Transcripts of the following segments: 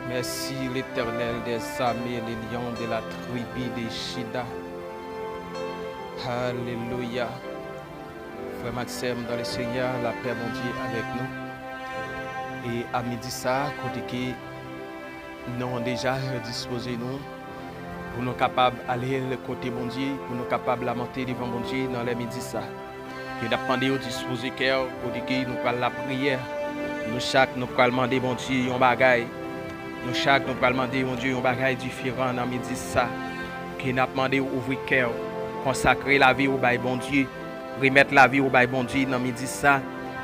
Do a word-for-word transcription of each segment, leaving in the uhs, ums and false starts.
Merci, l'Éternel des armées, le lion de la tribu de Juda. Alelouya. Frè m ak sè m dans le Seigneur, lapè Bondye avèk nou. E a midi sa, kote ke nou deja dispoze nou pou nou kapab ale kote Bondye, pou nou kapab lamante devan Bondye nan lè midi sa. Ke n ap mande w dispoze kè w, kote ke nou pral lapriyè. Nou chak nou pral mande Bondye yon bagay. Nou chak nou pral mande Bondye yon bagay diferan nan midi sa. Ke n ap mande w ouvri kè w, konsakre lavi w bay Bondye, remèt lavi w bay Bondye nan midi sa.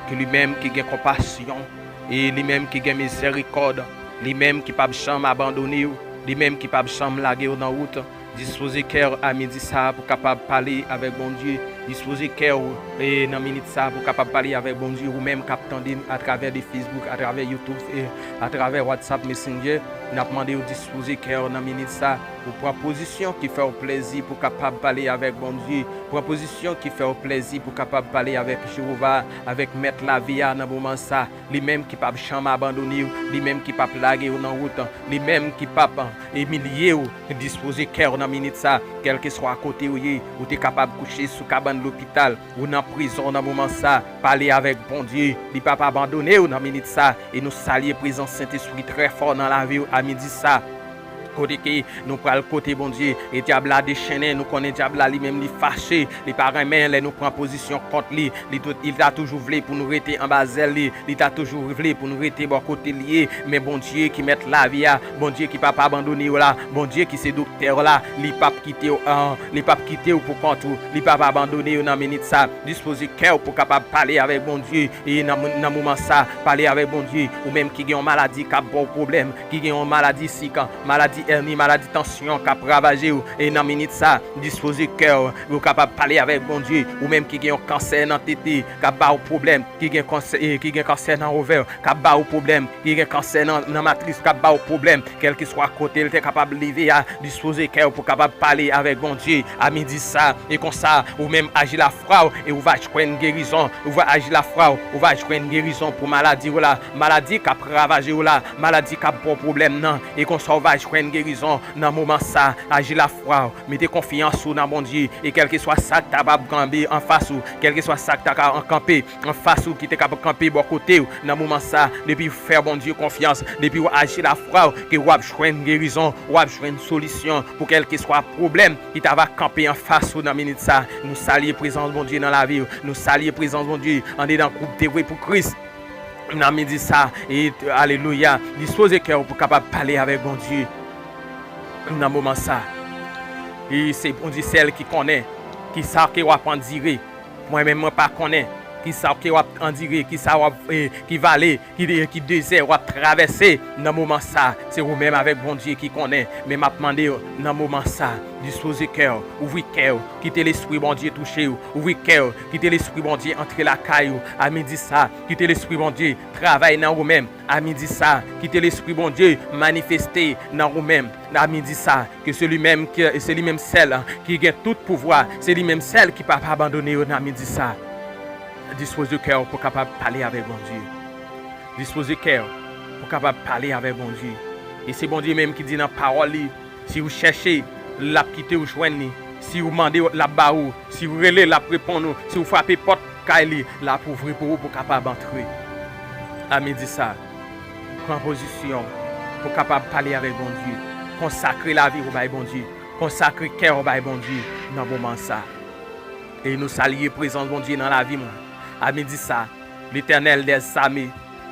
Ke li menm ki gen konpasyon, e li menm ki gen mizèrikòd, li menm ki p ap janm abandone w, li menm ki p ap janm lage w nan wout. Dispoze kè w a midi sa pou kapab pale avèk Bondye. Dispoze kè w, e, nan minit sa pou kapab pale avèk Bondye. Ou menm k ap tande n atravè de Facebook, atravè YouTube, e, atravè WhatsApp Messenger, n ap mande w dispoze kè w nan minit sa. Ou pran pozisyon ki fè w plèzi pou kapab pale avèk Bondye. Pran pozisyon ki fè w plèzi pou kapab pale avèk Jewova, avèk Mèt lavi a nan moman sa. Li menm ki p ap janm abandone w, li menm ki p ap lage w nan wout, li menm ki p ap, e, imilye w. Dispoze kè w nan minit sa, kèlkeswa kote w ye, ou te kapab kouche sou kabann lopital, ou nan prizon nan moman sa, pale avèk Bondye, li p ap abandone w nan minit sa, e nou salye prezans Sentespri trè fò nan lavi w a midi sa. Kote ke nou pral kote Bondye, e dyab la dechennen, nou konnen dyab la li menm li fache, li pa renmen lè nou pran pozisyon kont li, li tou, li ta toujou vle pou nou rete anba zèl li, li ta toujou vle pou nou rete bò kote li ye, men Bondye ki mèt lavi a, Bondye ki p ap abandone w la, Bondye ki se doktè w la, li p ap kite w, an, li p ap kite w pou kont ou, li p ap abandone w nan minit sa. Dispoze kè w pou kapab pale avèk Bondye, e nan, nan moman sa, pale avèk Bondye, ou menm ki gen yon maladi k ap ba w pwoblèm, ki gen yon maladi sik, maladi èni, maladi tansyon k ap ravaje w, e nan minit sa, dispoze kè w, ou kapab pale avèk Bondye, ou menm ki gen yon kansè nan tete, k ap ba w pwoblèm, ki gen kansè, e, ki gen kansè nan ovè, k ap ba w pwoblèm, ki gen kansè nan, nan matris, k ap ba w pwoblèm, kèlkeswa kote l te kapab leve a, dispoze kè w pou kapab pale avèk Bondye a midi sa, e konsa, ou menm aji lafwa w, e ou va jwenn gerizon, ou va aji lafwa w, ou va jwenn gerizon pou maladi w la, maladi k ap ravaje w la, maladi k ap ba w pwoblèm nan, e konsa ou va jwenn gerizon nan moman sa, aji lafwa w, mete konfyans ou nan Bondye, e kèlkeswa sa k ta p ap kanpe anfas ou, kèlkeswa sa k ta ka kanpe anfas ou, ki te ka kanpe bò kote w nan moman sa, depi w fè Bondye konfyans, depi w aji lafwa w, ke w ap jwenn gerizon, w ap jwenn solisyon pou kèlkeswa pwoblèm ki ta va kanpe anfas ou nan minit sa. Nou salye prezans Bondye nan lavi w, nou salye prezans Bondye andedan gwoup Te Vre pou Kris. Nan midi sa, e, alelouya, dispoze kè w pou kapab pale avèk Bondye nan moman sa. E se Bondye sèl ki konnen kisa ke w ap andire. Mwen menm, mwen pa konnen kisa ke w ap andire, kisa w ap, e, ki vale, ki de, ki dezè w ap travèse nan moman sa. Se ou menm avèk Bondye ki konnen. Men m ap mande w nan moman sa, dispoze kè w, ouvri kè w, kite Lespri Bondye touche w, ouvri kè w, kite Lespri Bondye antre lakay ou a midi sa, kite Lespri Bondye travay nan ou menm a midi sa, kite Lespri Bondye manifeste nan ou menm a midi sa, ke se li menm, ke se li menm sèl ki gen tout pouvwa, se li menm sèl ki p ap abandone w nan midi sa. Dispoze kè w pou kapab pale avèk Bondye. Dispoze kè w pou kapab pale avèk Bondye. E se Bondye menm ki di nan pawòl li, si w chèche, l ap kite w jwenn li. Si w mande, l ap ba ou. Si w rele, l ap reponn ou. Si w frape pòt kay li, l ap ouvri pou ou pou w kapab antre. A midi sa, pran pozisyon pou w kapab pale avèk Bondye. Konsakre lavi w bay Bondye. Konsakre kè w bay Bondye nan moman sa. E nou salye prezans Bondye nan lavi mwen. A midi sa, Letènèl dèzame,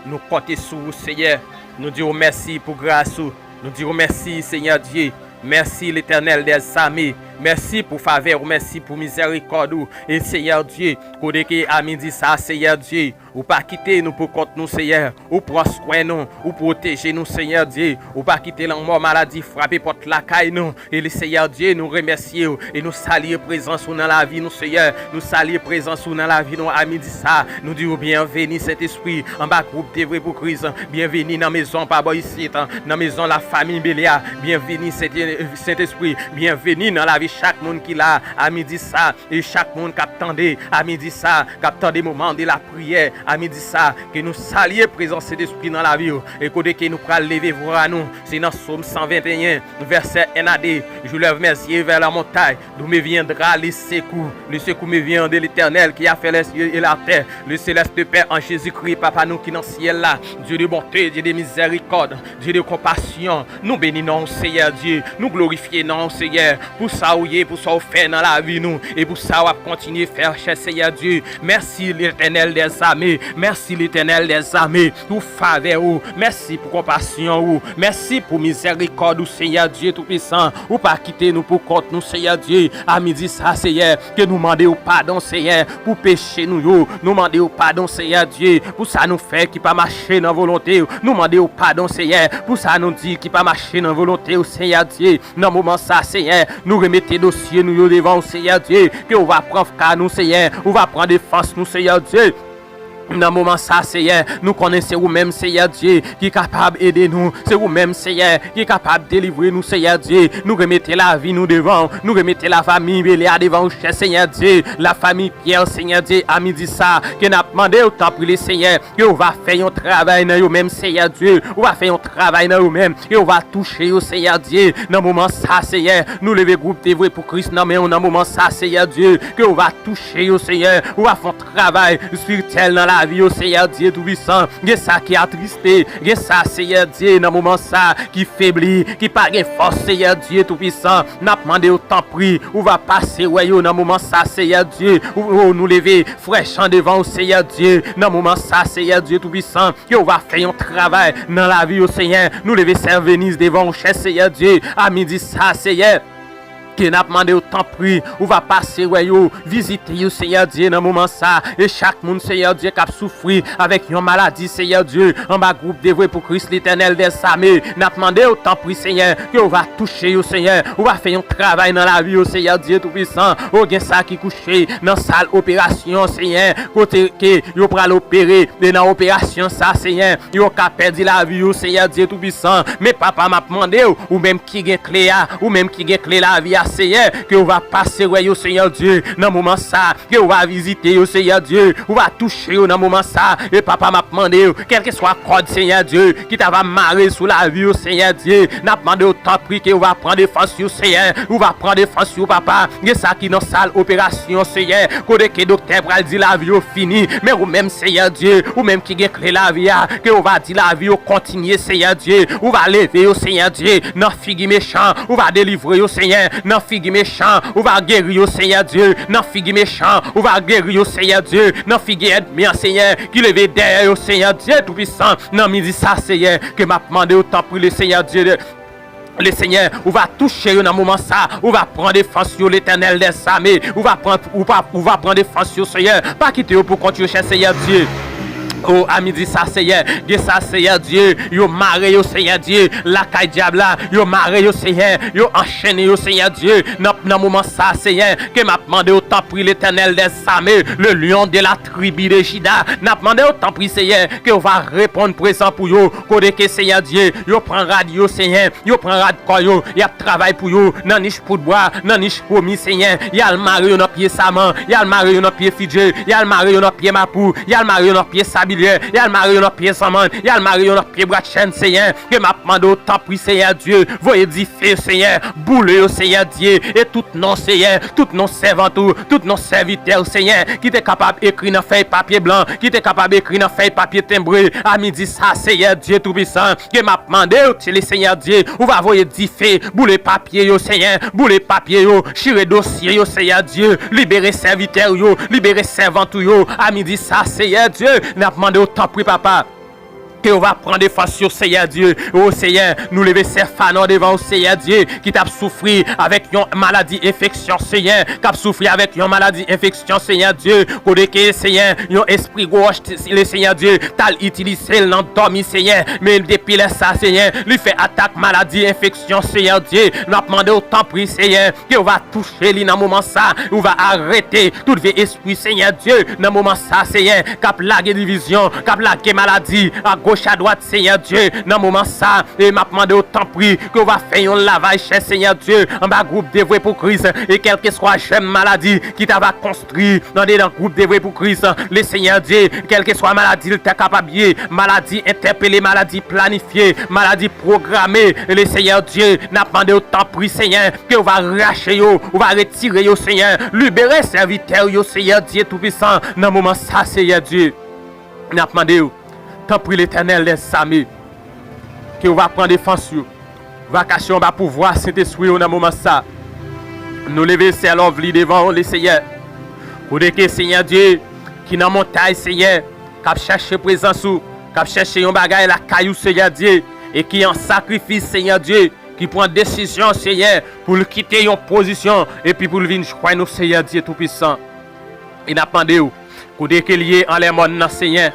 nou konte sou ou, Seyè. Nou di w mèsi pou gras ou. Nou di w mèsi, Senyè Dye. Mèsi, Letènèl dèzame. Mèsi pou favè ou, mèsi pou mizèrikòd ou. E Seyè Dye, kote ke a midi sa, Seyè Dye, ou pa kite nou pou kont nou, Seyè. Ou pran swen nou, ou pwoteje nou, Senyè Dye. Ou pa kite lanmò, maladi frape pòt lakay nou. E le Seyè Dye, nou remèsye w e nou salye prezans ou nan lavi nou, Seyè. Nou salye prezans ou nan lavi nou a midi sa. Nou di w byenveni, Sentespri, anba gwoup Te Vre pou Kris. Byenveni nan mezon pa bò isit, nan mezon lafanmi Belya. Byenveni, Sent-, Sentespri. Byenveni nan lavi chak moun ki la a midi sa, e chak moun k ap tande a midi sa, k ap tande moman de lapriyè a midi sa, ke nou salye prezans Sentespri nan lavi yo, e kote ke nou pral leve vwa nou, se nan Sòm san venteyen, vèsè en a de, Je lève mes yeux vers la montagne, d'où me viendra le secours. Le secours me vient de l'Éternel qui a fait les cieux et la terre. Le céleste Père en Jésus-Christ, Papa nou ki nan syèl la, Dieu de bonté, Dieu de miséricorde, Dieu de compassion. Nou beni non w, Seyè Dye. Nou glorifye non w, Seyè, pou sa ou ye, pou sa ou fè nan lavi nou, e pou sa w ap kontinye fè, chè Seyè Dye. Mèsi, Letènèl dèzame. Mèsi, Letènèl dèzame, pou favè ou. Mèsi pou konpasyon ou. Mèsi pou mizèrikòd ou, Seyè Dye Toupisan. Ou pa kite nou pou kont nou, Seyè Dye. A midi sa, Seyè, ke nou mande w padon, Seyè, pou peche nou yo. Nou mande w padon, Seyè Dye, pou sa nou fè ki pa mache nan volonte w. Nou mande w padon, Seyè, pou sa nou di ki pa mache nan volonte w, Seyè Dye. Nan moman sa, Seyè, nou remete dosye nou yo devan w, Seyè Dye, ke w va pran ka nou, Seyè, ou va pran defans nou, Seyè Dye. Nan moman sa, Seyè, nou konnen se ou menm, Seyè Dye, ki kapab ede nou. Se ou menm, Seyè, ki kapab delivre nou, Seyè Dye. Nou remete lavi nou devan w. Nou remete lafanmi Bele a devan w, chè Seyè Dye. Lafanmi Pyè, Seyè Dye, a midi sa, ke n ap mande w, tanpri, le Seyè, ke w va fè yon travay nan yo menm, Seyè Dye. Ou va fè yon travay nan yo menm. E w va touche yo, Seyè Dye. Nan moman sa, Seyè, nou leve gwoup Devwe pou Kris nan men w. Nan moman sa, Seyè Dye, ke w va touche yo, Seyè. Ou va fè yon travay espirityèl nan lavi yo, Seyè Dye Toupisan. Gen sa ki atriste, gen sa, Seyè Dye, nan moman sa, ki febli, ki pa gen fòs, Seyè Dye Toupisan. N ap mande w, tanpri, ou va pase wè yo nan moman sa, Seyè Dye. Ou, ou, nou leve frè Jan devan w, Seyè Dye, nan moman sa, Seyè Dye Toupisan, ke w va fè yon travay nan lavi yo, Seyè. Nou leve sè Veniz devan w, chè Seyè Dye, a midi sa, Seyè. Ke n ap mande w, tanpri, ou va pase wè yo, vizite yo, Seyè Dye, nan moman sa. E chak moun, Seyè Dye, k ap soufri avèk yon maladi, Seyè Dye, anba gwoup Devwe pou Kris, Letènèl dèzame, n ap mande w, tanpri, Seyè, ke w va touche yo, Seyè. Ou va fè yon travay nan lavi yo, Seyè Dye Toupisan. O, gen sa ki kouche nan sal operasyon, Seyè, kote ke yo pral opere. E nan operasyon sa, Seyè, yo ka pèdi lavi yo, Seyè Dye Toupisan. Men, Papa, m ap mande w, ou menm ki gen kle a, ou menm ki gen kle lavi a, Seyè, ke w va pase wè yo, Seyè Dye, nan moman sa, ke w va vizite yo, Seyè Dye, ou va touche yo nan moman sa. E, Papa, m ap mande w, kèlkeswa kòd, Seyè Dye, ki ta va mare sou lavi yo, Seyè Dye, n ap mande w, tanpri, ke w va pran defans yo, Seyè, ou va pran defans yo, Papa. Gen sa ki nan sal operasyon, Seyè, kote ke doktè pral di lavi yo fini, men ou menm, Seyè Dye, ou menm ki gen kle lavi a, ke w va di lavi yo kontinye, Seyè Dye. Ou va leve yo, Seyè Dye, nan figi mechan. Ou va delivre yo, Seyè, nan figi mechan. Ou va geri yo, Seyè Dye, nan figi mechan. Ou va geri yo, Seyè Dye, nan figi ènmi an, Seyè, ki leve dèyè yo, Seyè Dye Toupisan. Nan midi sa, Seyè, ke m ap mande w, tanpri, le Seyè Dye, le Seyè, ou va touche yo nan moman sa, ou va pran defans yo, Letènèl dèzame, ou va pran, ou va, ou va pran defans yo, Seyè, pa kite yo pou kont yo, chè Seyè Dye. O, a midi sa, Seyè, gen sa, Seyè Dye, yo mare yo, Seyè Dye, lakay dyab la, yo mare yo, Seyè, yo anchene yo, Seyè Dye, nan, nan moman sa, Seyè, ke m ap mande w, tanpri, Letènèl dèzame, le lion de la tribu de Juda, n ap mande w, tanpri, Seyè, ke w va reponn prezan pou yo, kote ke, Seyè Dye, yo pran rad yo, Seyè, yo pran rad kò yo, y ap travay pou yo, nan nich poudbwa, nan nich pwomi, Seyè, y al mare yo nan pye saman, y al mare yo nan pye fidye, y al mare yo nan pye mapou, y al mare yo nan pye sabilyè, y al mare yo nan pye zanmann, y al mare yo nan pye bwatchèn, Seyè, ke m ap mande w, tanpri, Seyè Dye, voye dife, Seyè, boule yo, Seyè Dye, e tout non, Seyè, tout non sèvant ou, tout non sèvitè w, Seyè, ki te kapab ekri nan fèy papye blan, ki te kapab ekri nan fèy papye tenbre, a midi sa, Seyè Dye Toupisan, ke m ap mande w, le Seyè Dye, ou va voye dife, boule papye yo, Seyè, boule papye yo, chire dosye yo, Seyè Dye, libere sèvitè w yo, libere sèvant ou yo, a midi sa, Seyè Dye, n ap mande w, tanpri, Papa, ke w va pran defans yo, Seyè Dye. O Seyè, nou leve sè Fanò devan w, Seyè Dye, ki t ap soufri avèk yon maladi enfeksyon, Seyè, k ap soufri avèk yon maladi enfeksyon, Seyè Dye, kote ke, Seyè, yon espri gwo wòch, le Seyè Dye, t al itilize l nan dòmi, Seyè. Men depi lè sa, Seyè, li fè atak maladi enfeksyon, Seyè Dye. N ap mande w, tanpri, Seyè, ke w va touche li nan moman sa, ou va arete tout vye espri, Seyè Dye, nan moman sa, Seyè, k ap lage divizyon, k ap lage maladi, ak goch, a dwat, Senyè Dye, nan moman sa, e m ap mande w tanpri ke w va fè yon lavaj chè, Senyè Dye, anba gwoup Devwe pou Kris, e kèlkeswa jèm maladi ki ta va konstwi andedan gwoup Devwe pou Kris, le Senyè Dye, kèlkeswa maladi l ta kapab ye, maladi entèpele, maladi planifye, maladi pwograme, le Senyè Dye, n ap mande w tanpri, Senyè, ke w va rache yo, ou va retire yo, Senyè, libere sèvitè w yo, Senyè Dye Toupisan, nan moman sa, Senyè Dye. N ap mande w, tanpri, Letènèl dèzame, ke w va pran defans yo, va kache anba pouvwa Sentespri w nan moman sa. Nou leve sè Lovely devan w, le Senyè. Kote ke Senyè Dye, ki nan montay, Senyè, k ap chache prezans ou, k ap chache yon bagay lakay ou, Senyè Dye, e ki an sakrifis, Senyè Dye, ki pran desizyon, Senyè, pou l kite yon pozisyon, epi pou l vin jwenn ou, Senyè Dye Toupisan. E n ap mande w, kote ke l ye anlè mòn nan, Senyè,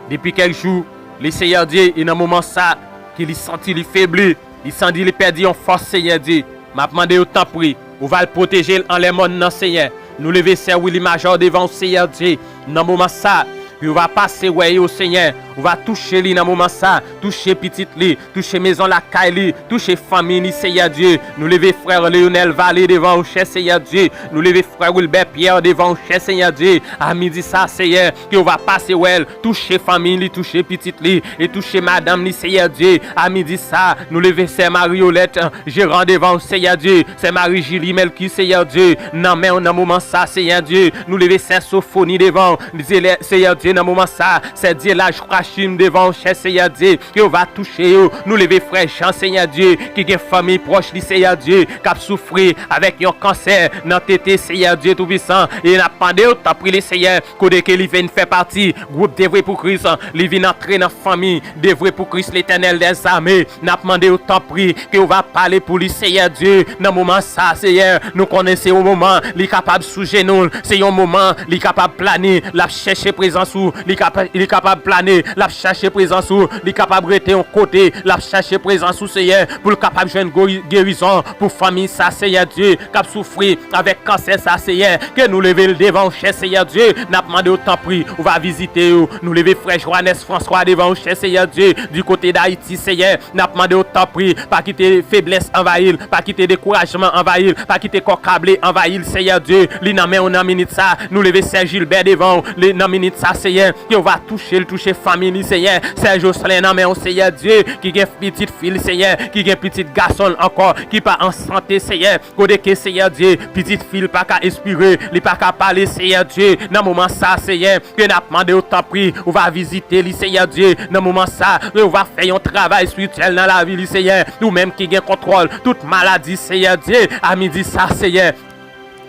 depi kèk jou, le Senyè Dye, e nan moman sa, ke li santi li febli, li santi li pèdi yon fòs, Senyè Dye. M ap mande w, tanpri, ou va l pwoteje l anlè mòn nan, Senyè. Nou leve sè Willy Major devan w, Senyè Dye, nan moman sa, ke w va pase wè yo, Senyè. Ou va touche li nan moman sa, touche pitit li, touche mezon lakay li, touche fanmi li, Senyè Dye. Nou leve frè Leonel Vallée devan w, chè Senyè Dye. Nou leve frè Wilbert Pierre devan w, chè Senyè Dye. A midi sa, Senyè, ke w va pase wè l, touche fanmi li, touche pitit li, e touche madanm li, Senyè Dye. A midi sa, nou leve sè Mariolette, jeran devan w, Senyè Dye. Sè Marie Julie Melky, Senyè Dye, nan men w nan moman sa, Senyè Dye. Nou leve sè Sofoni devan w, Senyè Dye, nan moman sa. Sè Dyelaj Rachim devan w, chè Senyè Dye, ke w va touche yo. Nou leve frè Jan, Senyè Dye, ki gen fanmi pwòch li, Senyè Dye, k ap soufri avèk yon kansè nan tete, Senyè Dye Toupisan. E n ap mande w, tanpri, le Senyè, kote ke li vin fè pati gwoup Devwe pou Kris, li vin antre nan fanmi Devwe pou Kris, Letènèl dèzame. N ap mande w, tanpri, ke w va pale pou li, Senyè Dye, nan moman sa, Senyè. Nou konnen se yon moman li kapab sou jenou l, se yon moman li kapab plane, l ap chèche prezans ou, li kapa-, li kapab plane, l ap chache prezans ou, li kapab rete yon kote, l ap chache prezans ou, Senyè, pou l kapab jwenn gori-, gerizon pou fanmi sa, Senyè Dye, k ap soufri avèk kansè sa, Senyè, ke nou leve l devan w, chè Senyè Dye, n ap mande w, tanpri, ou va vizite yo. Nou leve frè Johannes François devan w, chè Senyè Dye, di kote Dayiti, Senyè, n ap mande w, tanpri, pa kite feblès anvayi l, pa kite dekourajman anvayi l, pa kite kò kable anvayi l, Senyè Dye, li nan men w nan minit sa. Nou leve sè Gilbert devan w, li nan minit sa, Senyè, ke w va touche l, touche fanmi li, Senyè. Sè Jocelyn nan men w, Senyè Dye, ki gen pitit fi l, Senyè, ki gen pitit gason l ankò, ki pa an sante, Senyè. Kote ke, Senyè Dye, pitit fi l pa ka espire, li pa ka pale, Senyè Dye, nan moman sa, Senyè, ke n ap mande w, tanpri, ou va vizite li, Senyè Dye, nan moman sa, ke ou va fè yon travay espirityèl nan lavi li, Senyè, ou menm ki gen kontwòl tout maladi, Senyè Dye, a midi sa, Senyè.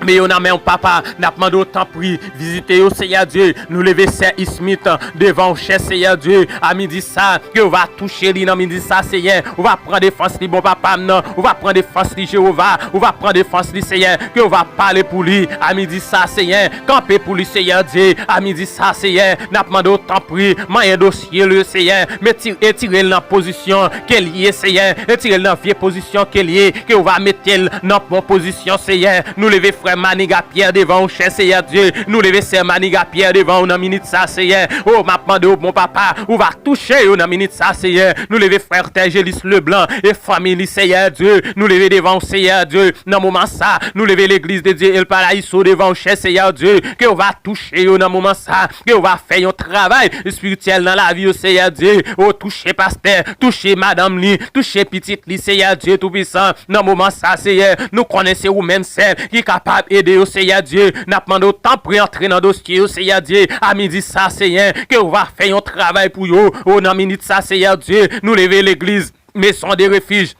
Men yo nan men w, papa, n ap mande w, tanpri, vizite yo, Senyè Dye. Nou leve sè Smith devan w, chè Senyè Dye, a midi sa, ke ou va touche li nan midi sa, Senyè. Ou va pran defans li, bon papa m nan. Ou va pran defans li, Jewova. Ou va pran defans li, Senyè. Ke ou va pale pou li a midi sa, Senyè. Kanpe pou li, Senyè Dye, a midi sa, Senyè. N ap mande w, tanpri, manyen dosye l yo, Senyè. Meti-, etire l nan pozisyon ke l ye, Senyè. Etire l nan vye pozisyon ke l ye. Ke ou va mete l nan bon pozisyon, Senyè. Nou leve frè Maniga Pierre devan w, chè Senyè Dye. Nou leve sè Maniga Pierre devan w nan minit sa, Senyè. O, m ap mande w, bon papa, ou va touche yo nan minit sa, Senyè. Nou leve frè Tèjelis Leblanc e fanmi li, Senyè Dye. Nou leve devan w, Senyè Dye, nan moman sa. Nou leve Legliz de Dye El Paraíso devan w, chè Senyè Dye. Ke w va touche yo nan moman sa. Ke w va fè yon travay espirityèl nan lavi yo, Senyè Dye. O, touche pastè, touche madanm li, touche pitit li, Senyè Dye Toupisan. Nan moman sa, Senyè, nou konnen se ou menm sèl ki kapab ede yo, Senyè Dye. N ap mande w, tanpri, antre nan dosye yo, Senyè Dye. A midi sa, Senyè, ke ou va fè yon travay pou yo. O, nan minit sa, Senyè Dye, nou leve legliz Maison de Refuge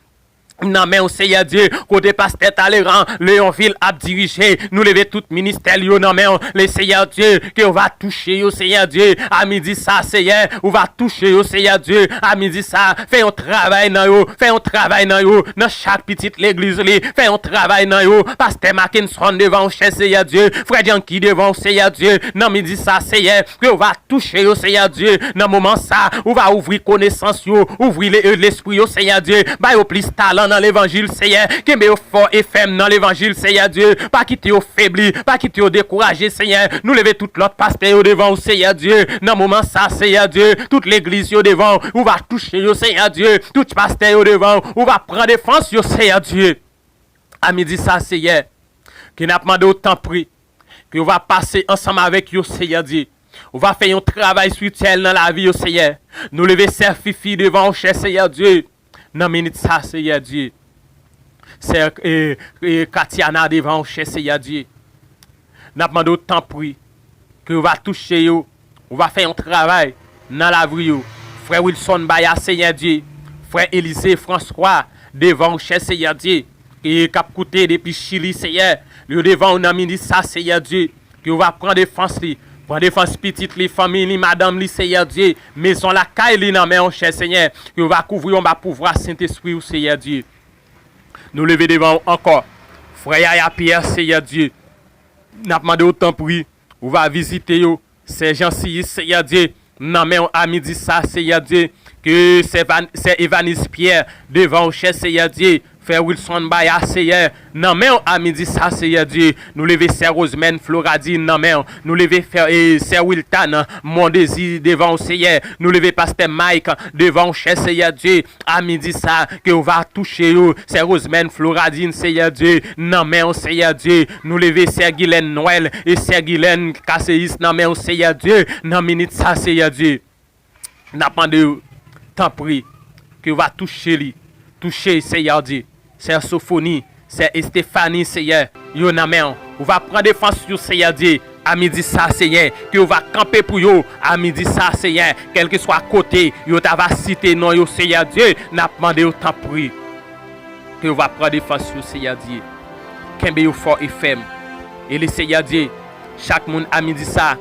nan men w, Senyè Dye, kote pastè Talleyrand Leonville ap dirije. Nou leve tout ministè l yo nan men w, le Senyè Dye, ke w va touche yo, Senyè Dye. A midi sa, Senyè, ou va touche yo, Senyè Dye. A midi sa, fè yon travay nan yo, fè yon travay nan yo, nan chak pitit legliz li, fè yon travay nan yo. Pastè Mackenson devan w, chè Senyè Dye, frè Janky devan w, Senyè Dye, nan midi sa, Senyè, ke w va touche yo, Senyè Dye, nan moman sa, ou va ouvri konesans yo, ouvri le-, lespri yo, Senyè Dye, ba yo plis talan nan levanjil, Seyè. Kenbe yo fò e fèm nan levanjil, Seyè Dye. Pa kite yo febli, pa kite yo dekouraje, Seyè. Nou leve tout lòt pastè yo devan ou, Seyè Dye. Nan moman sa, Seyè Dye, tout legliz yo devan ou, ou va touche yo, Seyè Dye. Tout pastè yo devan ou, ou va pran defans yo, Seyè Dye. A midi sa, Seyè, ke n ap mande w tanpri, ke w va pase ansanm avèk yo, Seyè Dye. Ou va fè yon travay espirityèl nan lavi yo, Seyè. Nou leve sè Fifi devan ou, chè Seyè Dye. Nan minit sa, Seyè Dye. Sè, e, e, Katiana devan ou, chè Seyè Dye. N ap mande w tanpri, ke w va touche yo, ou va fè yon travay nan lavi yo. Frè Wilson Baya, Seyè Dye, frè Elize Franswa, devan ou, chè Seyè Dye, e k ap koute depi Chili, Seyè, yo devan ou nan minit sa, Seyè Dye, ke w va pran defans li, pran defans pitit li, fanmi li, madanm li, Seyè Dye, mezon lakay li nan men w, chè Seyè, ke w va kouvri yo anba pouvwa Sentespri w, Seyè Dye. Nou leve devan ou ankò. Frè Yaya Pyè, Seyè Dye, n ap mande w tanpri, ou va vizite yo. Sè Jan Siyis, Seyè Dye, nan men w a midi sa, Seyè Dye. Ke sè Van-, sè Evanis Pyè, devan ou, chè Seyè Dye. Frè Wilson Baya, Seyè, nan men w a midi sa, Seyè Dye. Nou leve sè Rosemèn Floradin nan men w. Nou leve frè, e, sè Wiltan Mondezi devan w, Seyè. Nou leve pastè Mike devan w, chè Seyè Dye. A midi sa, ke w va touche yo. Sè Rosemèn Floradin, Seyè Dye, nan men w, Seyè Dye. Nou leve sè Gilèn Nwèl e sè Gilèn Kaseyis nan men w, Seyè Dye. Nan minit sa, Seyè Dye, n ap mande w, tanpri, ke w va touche li. Touche, Seyè Dye. Sè Sofoni, sè Estefani, Seyè, yo nan men w. Ou va pran defans yo, Seyè Dye, a midi sa, Seyè, ke w va kanpe pou yo, a midi sa, Seyè, kèlkeswa kote yo ta va site non yo, Seyè Dye, n ap mande w tanpri, ke w va pran defans yo, Seyè Dye. Kenbe yo fò e fèm. E le Seyè Dye, chak moun a midi sa,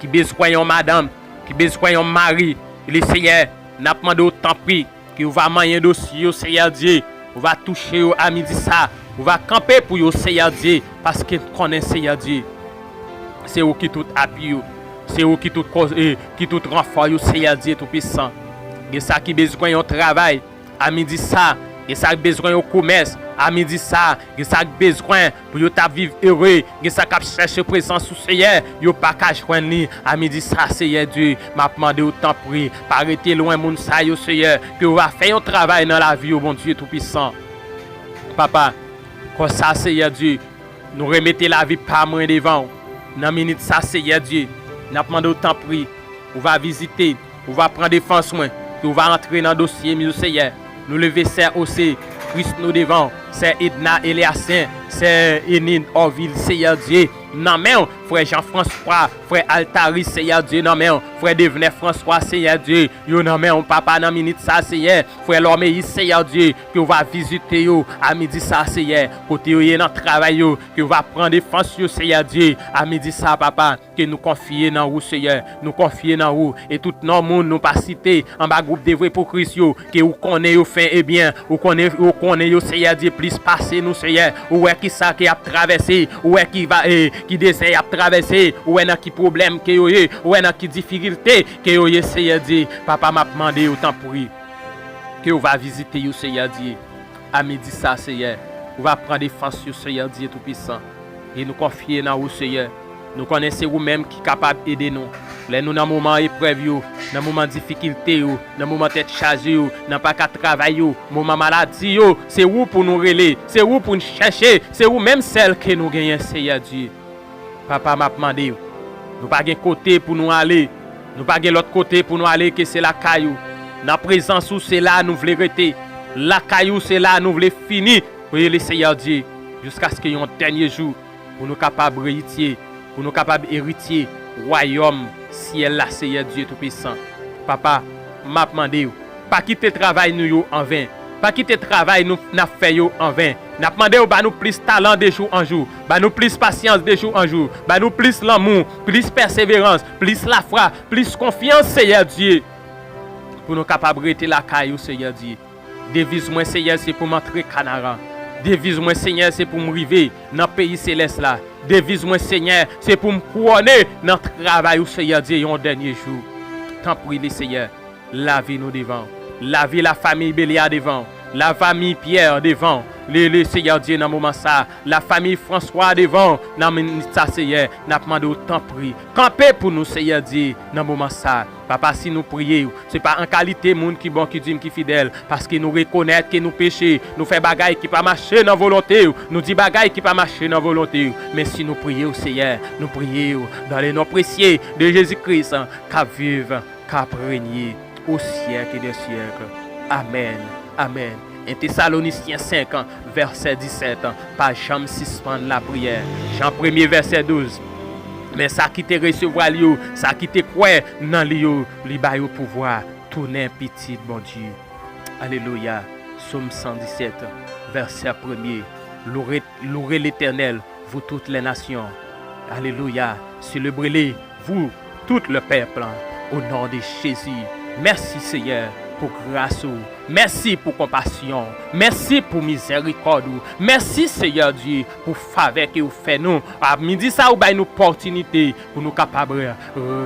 ki bezwen yon madanm, ki bezwen yon mari, le Seyè, n ap mande w tanpri, ke w va manyen dosye yo, Seyè Dye. Ou va touche yo a midi sa. Ou va kanpe pou yo, Seyè Dye, paske n konnen, Seyè Dye, se ou ki tout api yo. Se ou ki tout koz, e, ki tout ranfò yo, Seyè Dye Toupisan. Gen sa ki bezwen yon travay a midi sa. Gen sa k bezwen yon komès a midi sa. Gen sa k bezwen pou yo ta viv ere. Gen sa k ap chèche prezans ou, Seyè, yo pa ka jwenn li. A midi sa, Seyè Dye, m ap mande w, tanpri, pa rete lwen moun sa yo, Seyè, ke w va fè yon travay nan lavi yo, Bondye Toupisan. Papa, konsa, Seyè Dye, nou remete lavi pa mwen devan w. Nan minit sa, Seyè Dye, n ap mande w, tanpri, ou va vizite, ou va pran defans mwen, ke w va antre nan dosye m yo, Seyè. Nou leve sè Ose, Kris nou devan w, sè Edna Eliasen, sè Enid Orville, Seyè Dye, nan men w, frè Jean François, frè Altaris, Seyè Dye, nan men w, frè Devenè François, Seyè Dye, yo nan men w, papa, nan minit sa, Seyè, frè Lòmeyis, Seyè Dye, ke w va vizite yo a midi sa, Seyè, kote yo ye nan travay yo, ke w va pran defans yo, Seyè Dye, a midi sa, papa. Ke nou konfye nan ou, Seyè. Nou konfye nan ou. E tout non moun nou pa site anba gwoup Devwe pou Kris yo, ke ou konnen yo fen e byen. Ou konnen, ou konnen yo, Seyè Dye, plis pase nou, Seyè. Ou wè ki sa ke y ap travèse. Ou wè ki va, e, ki dezè y ap travèse. Ou wè nan ki pwoblèm ke yo ye. Ou wè nan ki difikilte ke yo ye, Seyè Dye. Papa, m ap mande yo, tanpri, ke ou va vizite yo, Seyè Dye. A midi sa, Seyè, ou va pran defans yo, Seyè Dye Toupisan. E nou konfye nan ou, Seyè. Nou konnen se ou menm ki kapab ede nou. Lè nou nan moman eprèv yo, nan moman difikilte yo, nan moman tèt chaje yo, nan pa ka travay yo, moman maladi yo, se ou pou nou rele, se ou pou n chèche, se ou menm sèl ke nou genyen, Seyè Dye. Papa, m ap mande w. Nou pa gen kote pou nou ale. Nou pa gen lòt kote pou nou ale ke se lakay ou. Nan prezans ou, se la nou vle rete. Lakay ou, se la nou vle fini. Priye le Seyè Dye, jiskaske yon dènye jou, pou nou kapab reyitye, pou nou kapab eritye wayòm syèl la, Seyè Dye Toupisan. Papa, m ap mande w, pa kite travay nou yo anven. Pa kite travay nou n ap fè yo anven. N ap mande w ba nou plis talan de jou an jou. Ba nou plis pasyans de jou an jou. Ba nou plis lanmou, plis pèseverans, plis lafwa, plis konfyans, Seyè Dye, pou nou kapab rete lakay ou, Seyè Dye. Deviz mwen, Seyè, se pou m antre Kanaran. Deviz mwen, Seyè, se pou m rive nan peyi selès la. Deviz mwen, Seyè, se pou m kouwone nan travay ou, Seyè Dye, yon dènye jou. Tanpri, le Seyè, lave nou devan w. Lave lafanmi Beliar devan w. Lafanmi Pyè devan w, le, le Seyè Dye nan moman sa, lafanmi Franswa devan w nan minit sa, Seyè, n ap mande w tanpri, kanpe pou nou, Seyè Dye, nan moman sa. Papa, si nou priye w, se pa an kalite moun ki bon, ki dim, ki fidèl, paske nou rekonèt ke nou peche, nou fè bagay ki pa mache nan volonte w, nou di bagay ki pa mache nan volonte w. Men si nou priye w, Seyè, nou priye w dans le nom précieux de Jésus-Christ, k ap viv, k ap renye au siècle des siècles. Amèn. Amèn. En Tesalonisyen senk, vèsè disèt, pa janm sispann lapriyè. Jan premye, vèsè douz. Men sa ki te resevwa l yo, sa ki te kwè nan li yo, li ba yo pouvwa tounen pitit Bondye. Alelouya. Sòm san disèt, vèsè premye. Louez, louez l'Éternel, vous toutes les nations. Alelouya. Selebre li, vous tout le peuple, au nom de Jésus. Mèsi, Seyè, pou gras ou. Mèsi pou konpasyon. Mèsi pou mizèrikòd ou. Mèsi, Seyè Dye, pou favè ke ou fè nou. A midi sa, ou bay nou opòtinite pou nou kapab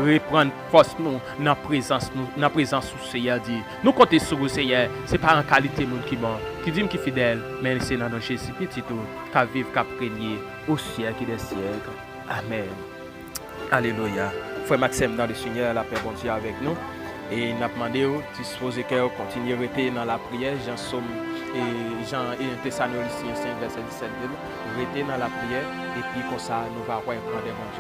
reprann fòs nou nan prezans nou, nan prezans ou, Seyè Dye. Nou konte sou ou, Seyè. Se pa an kalite moun ki bon, ki dim, ki fidèl, men se nan non Jezi, Pitit ou, k ap viv, k ap renye au siècle des siècles. Amèn. Alelouya. Frè m ak sè m dans le Seigneur, lapè Bondye avèk nou. E n ap mande w, dispoze kè w, kontinye rete nan lapriyè, jan Sòm, e jan en Tesalonisyen senk, vèsè disèt di l, rete nan lapriyè, epi konsa nou va wè grandè Bondye.